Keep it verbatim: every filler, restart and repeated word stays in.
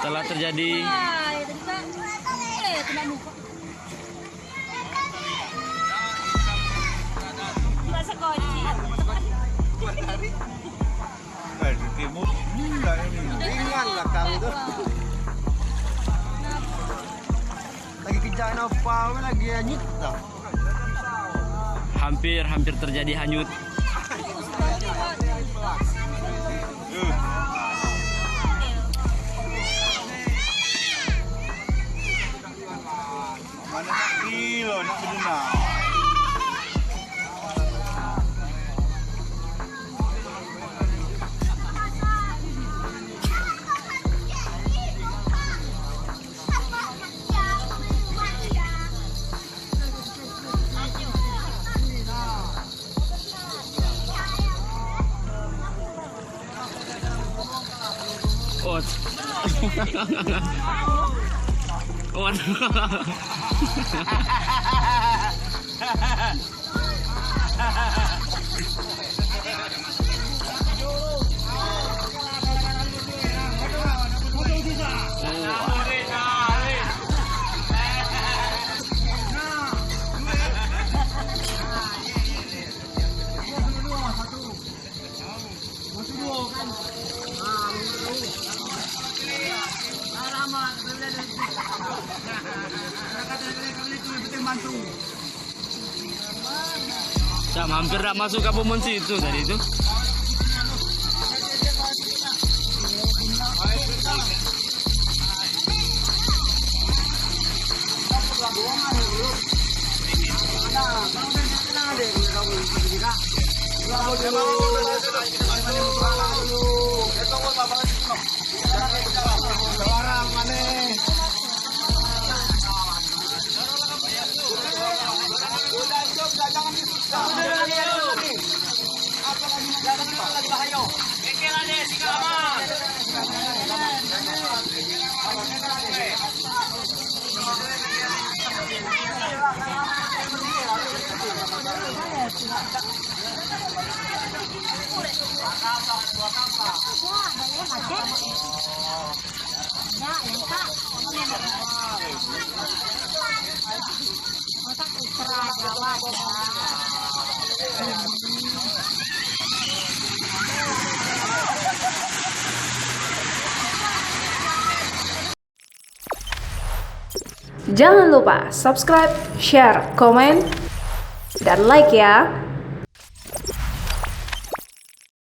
Telah terjadi. Wah, ya tadi kan. Eh, kena muka. Enggak sekoci. Ringan lah kau tu. Lagi kejar napa, lagi hanyut dah. Hampir, hampir terjadi hanyut. Mana nak gilo, nak bedenang. Ot. Ot. Sam, hampir dak masuk ke momen situ tadi tu. Jangan lupa subscribe, share, komen, dan like ya.